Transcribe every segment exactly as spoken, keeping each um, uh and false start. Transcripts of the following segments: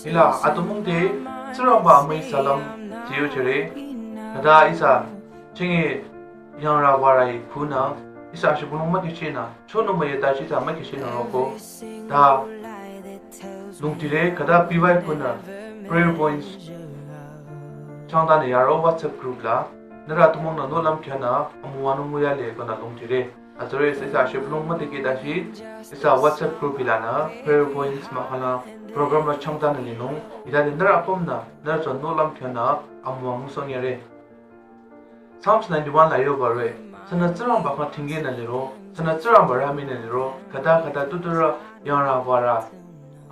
Hila atümung te Tsingrangba amüi salam jiyo jüre. Khüta ihsa chingi yangra warai khunü ihsa shibülung mükichina chonü müyeta chita mükichina roko ta lungtire. Khüta B Y khunü prayer points changtanü yaro WhatsApp group la nührü atümungnü nohlüm kyanü amüwanung müyale khunü lungtire. Azure ihsa shibülung mütikita shi ihsa WhatsApp group ilanü prayer points mahkhang program la changtanü linung. Hita de nührü apümnü nührü chon nohlüm kyanü amüwanung sonyere. Psalms ninety-one la yoba roh-i, sünü Tsingrangba khyang thingkenü liro, sünü Tsingrangba rüminü liro, khüta khüta tuturü yangra wara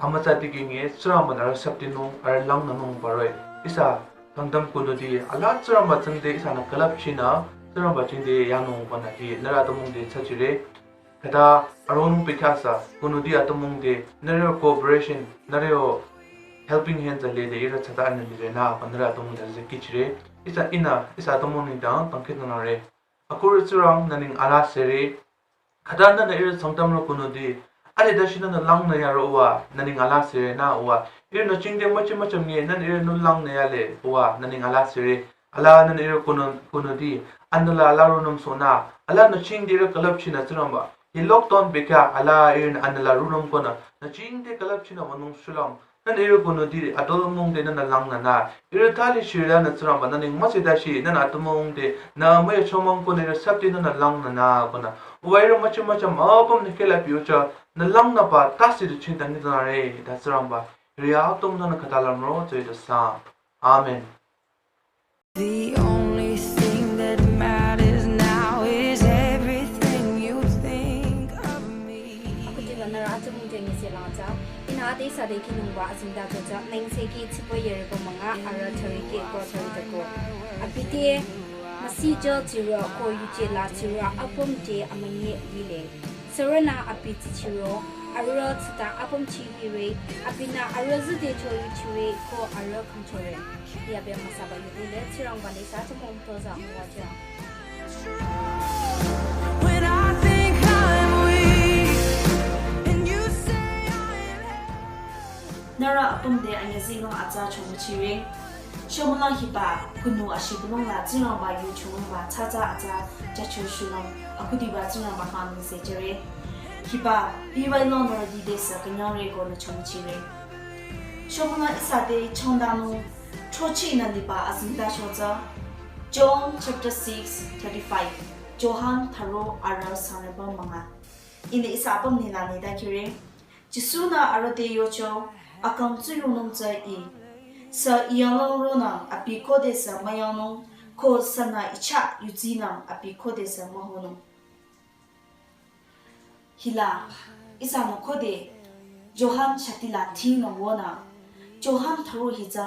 amütsa tikinge Tsingrangba nührü saptinung arüh langnünungba roh-i. Ihsa Kangtam künüdi alaa Tsingrangba tsingde ihsanü külüpchinü Tsingrangba tsingde yanung banüdi nührü atümung te tsachire. Khüta aronung pekhyasa künüdi atümung te nührü cooperation, nührü helping hand zale de ihrü tsata anü lire nü ba nührü atümung te zeki chire. Ihsa ihnü ihsa atümung nengdang tangkit nangre. Akurü Tsingrang nü neng alaa sere. Khüta nünü ihrü Sangtam ro künüdi, ale dashi nünü langnü yaro uwa, nü neng alaa sere nü uwa. Ihrünü chingde müchi mücham nye, nünü ihrünü langnü yale uwa, nü neng alaa sere. Alaa nünü ihrü künü, künüdi, anüla alaa runung sonü, alaa nü chingde ihrü külüpchinü Tsingrangba. Hi lockdown bekhyah alaa ihrünü anüla runung konü, nü chingde külüpchinü wünung shulüm. Nünü ihrü künüdi atümung te nünü langnünü. Ihrü thali shirü nü Tsingrangba nü neng müsi dashi nünü atümung te nü müya chomang konü ihrü sapti nünü langnünü konü. Uwa ihrü müchi mücham apüm nü kela piucha nü langnüba tasi du chingtangi tanare ta Tsingrangba. Ihrü ya atümung nünü khüta lümro tsü du sa. Amen. The only thing that matters now is everything you think of me. Akhudiba nührü atümung te nyise langcha. Ihnü ade sade kinungba azingda chocha. Nengseki tsipo yeriko manga arüh thüriki ko thüri teko. Abite müsijü tsirü ko yuje la tsirü apüm te amünyi lile. Sürünü abi tsichiro, arüh tsita apüm chihire, abinü arüh züde cho yuchire ko arüh kangchore. Yabe müsaba yudile Tsingrangba nü ihsa atümung toza müwajang. When I think I'm weak and you say I am held. Nührü apüm te anyüzing atsa chomüchire. Shomülang hiba künü ashibülung la Tsingrangba yu chungba tsatsa atsa jacho shulüm akhudiba Tsingrangba khyang nengse jüre. Hiba B Y long nührü dide sü künyangre konü chomüchire. Shomülang ihsa te changtanung throcheh nü liba azingda shotsü John chapter six thirty-five. Johan tharo arüh sangreba münga. Ihnü ihsa apüm nila nida kire. Jisu-nü arüh te yocho, akang tsuyongnung tsü I. Sü I yanglang ronang abi khodesü müyangnung, ko sünü I chah yuzinang abi khodesü mühonung. Hila, ihsanü khode, Johan shatila thingnü wünü, Johan tharo hitsü,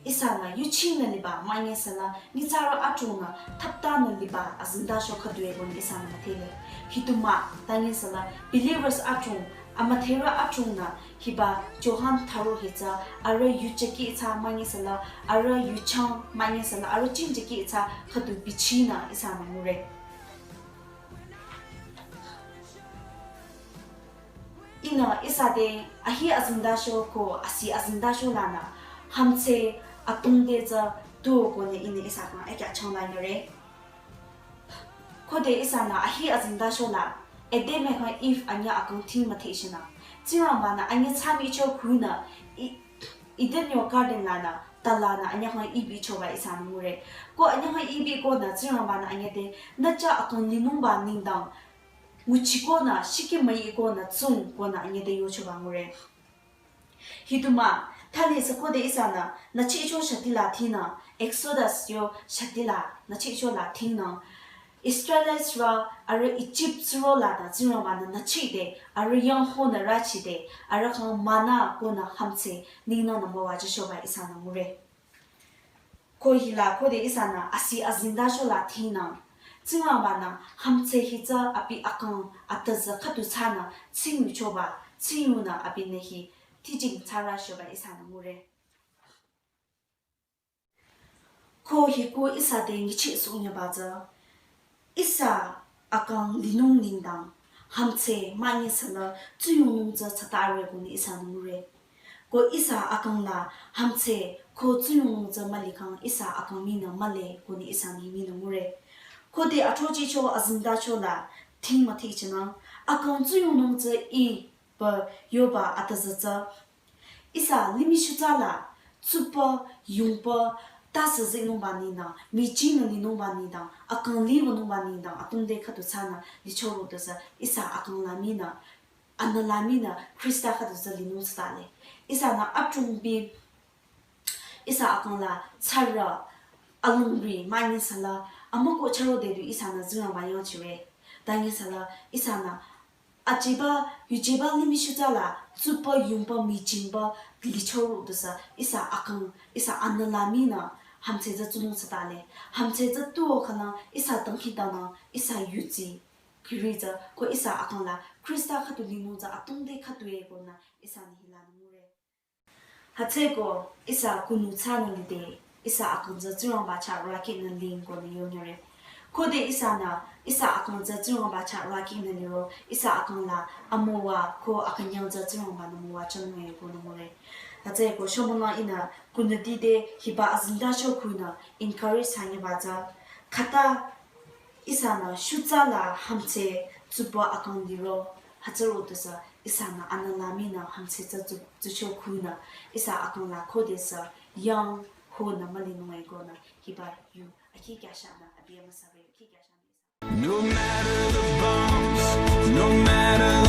ihsanü yuchingnü liba münyi süla nyitsarü adrongnü thaptanü liba azingda sho khüdu-e konü ihsanü müdhele. Hituma tanyi süla believers adrong, amüdherü adrongnü hiba Johan tharo hitsü arüh yucheki itsü münyi süla arüh yuchang münyi süla arüh chingjeki itsü khüdu bichinü ihsanü ngure. Ihnü ihsa te ahi azingda sho ko asi azingda sho lanü hümdhse atungde tsü tu konü ihnü ihsa khyang ekya changla yore. Khode ihsanü ahi azingda sho la Adam khyang Eve anyü akang thing müdhe shinü Tsingrangba-nü anyü tsami cho khunü I- Eden yo garden lanü talanü anyü khyang Eve choba ihsanü ngure. Ko anyü khyang Eve konü Tsingrangba-nü anyü te nü chah akang linungba nengdang nguchikonü shiki müikonü tsung konü anyü te yochoba ngure. Hituma thali sü khode ihsanü nü chehcho shatila thinü Exodus yo shatila nü chehcho la thinü Israelites rü arüh Egypt suro lanü Tsingrangba-nü nü chehde arüh yang honü rachide arüh khyang manna konü hümdhse ningnangnü müwajüchoba ihsanü ngure. Ko hila khode ihsanü asi azingda sho la thinü Tsingrangba-nü hümdhse hitsü abi akang atüzü khüdu thsanü tsingyuchoba tsingyunü abinü hi tijing thsarü shoba ihsanü ngure. Ko hi ko ihsa te nyicheh süngyaba tsü ihsa akang linung nengdang hümdhse münyi süla tsuyongnung tsü tsatare konü ihsanü ngure. Ko ihsa akang la hamtse ko tsuyongnung tsü mülikhang ihsa akang minü mühle ko ni ihsa ni minü ngure. Khode athrochicho azingdacho la thing müthichinang akang tsuyongnung tsü i pü yoba atazü tsü ihsa limih shutsa la tsupü yungpü tase zingnungba nidang, michinü linungba nidang, akang liwünungba nidang, atungde khüdu thsanü lichoro dusü ihsa akang la minü, anü la minü Khrista khüdu tsü linung thsatale. Ihsanü atungbi ihsa akang la tsarü alungri manyisala amüko charo dedu ihsanü Tsingrangba yangchire. Danyisala ihsanü acheba yujeba limih shutsa la tsupü yungpü michinpü lichoro dusü ihsa akang ihsa anü la minü hamtse tsü tsunung thsatale. Hamtse tsü tuo khana ihsa tangkhitanü ihsa yutsi kiri tsü ko ihsa akang la Khrista khüdu linung tsü atungde khüdu e ko nü ihsanü hila ngure. Hütsüko ihsa kunu thsanü lide ihsa akang tsü Tsingrangba chah rakinü ling ko nü yonyore. Khode ihsanü ihsa akang tsü Tsingrangba chah rakinü liro ihsa akang la amüwa ko akünyang tsü Tsingrangba nü müwa chang nge ko nü ngure. Hütsüko shomona ihnü kunu dide hiba azingdacho kunü encourage thsanyiba tsü khüta ihsanü shutsa la hamtse tsupü akang liro hütsüro dusü ihsanü anü la minü hamtse tsü tsu tsucho kunü ihsa akang la khodesü yang honü mülinung e ko nü hiba yu akhi kyashanü abi amüsare akhi kyashanü. No matter the bumps, no matter